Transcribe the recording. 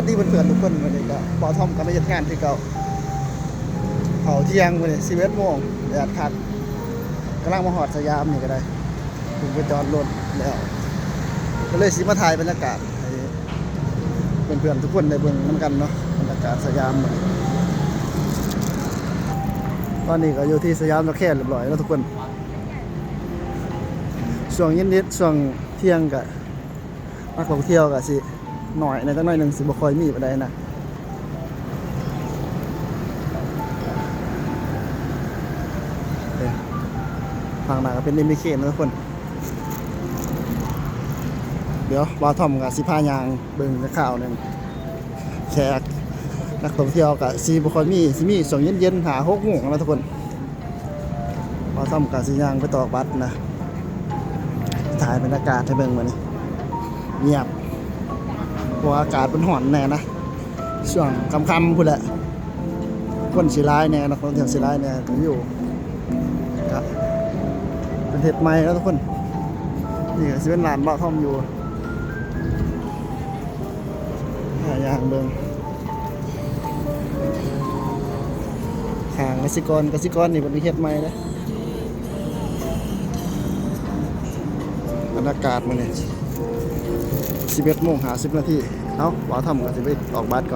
ດີເພື່ອນໆທຸກຄົນ ມື້ນີ້ກໍບ່າວທອມກໍມາເຮັດງານຄືເກົ່າ. ເຂົ້າທ່ຽງມື້ນີ້ ສິບເອັດໂມງ ແດດຄັກ. ກຳລັງມາຮອດສະຫຍາມນີ້ກໍໄດ້ ເພິ່ງໄປຈອດລົດແລ້ວ ກໍເລີຍຊິມາຖ່າຍບັນຍາກາດໃຫ້ເພື່ອນໆທຸກຄົນໄດ້ເບິ່ງນຳກັນເນາະ ບັນຍາກາດສະຫຍາມມື້ນີ້. ຕອນນີ້ກໍຢູ່ທີ່ສະຫຍາມສະແຄວລຽບຮ້ອຍແລ້ວທຸກຄົນ. ຊ່ວງເຢັນໆ ຊ່ວງທ່ຽງກໍ ນັກທ່ອງທ່ຽວກໍຊິໜ້ອຍແດ່ຈັກໜ້ອຍໜຶ່ງ ຊິບໍ່ຄ່ອຍມີປານໃດນະ. ເອີ ທາງໜ້າກໍເປັນເອັມບີເຄເນາະທຸກຄົນ. ດຽວບ່າວທອມກໍຊິພາຍ່າງເບິ່ງຈັກຄາວໜຶ່ງ. ແຂກນັກທ່ອງທ່ຽວກໍຊິບໍ່ຄ່ອຍມີ ຊິມີຊ່ວງເຢັນໆ ຫ້າຫົກໂມງນະທຸກຄົນ. ບ່າວທອມກໍຊິຍ່າງໄປຕອກບັດນະ ຖ່າຍບັນຍາກາດໃຫ້ເບິ່ງມື້ນີ້. ງຽບ ເພາະວ່າອາກາດມັນຮ້ອນແດ່ນະ ຊ່ວງຄ່ຳໆພຸ້ນແຫຼະ ຄົນຊິຫຼາຍແດ່ ນັກທ່ອງທ່ຽວຊິຫຼາຍແດ່. ວິວກໍເປັນເຮັດໃໝ່ແລ້ວທຸກຄົນ. ນີ້ກໍຊິເປັນຮ້ານບ່າວທອມຢູ່ ຫາຍ່າງເບິ່ງ ຫ້າງກະສິກອນ ກະສິກອນນີ້ເພິ່ນເຮັດໃໝ່ເດ້. ບັນຍາກາດມື້ນີ້ ສິບເອັດໂມງຫ້າສິບນາທີ. ເອົ້າ ບ່າວທອຳກໍຊິໄປຕອກບັດກ່ອນ.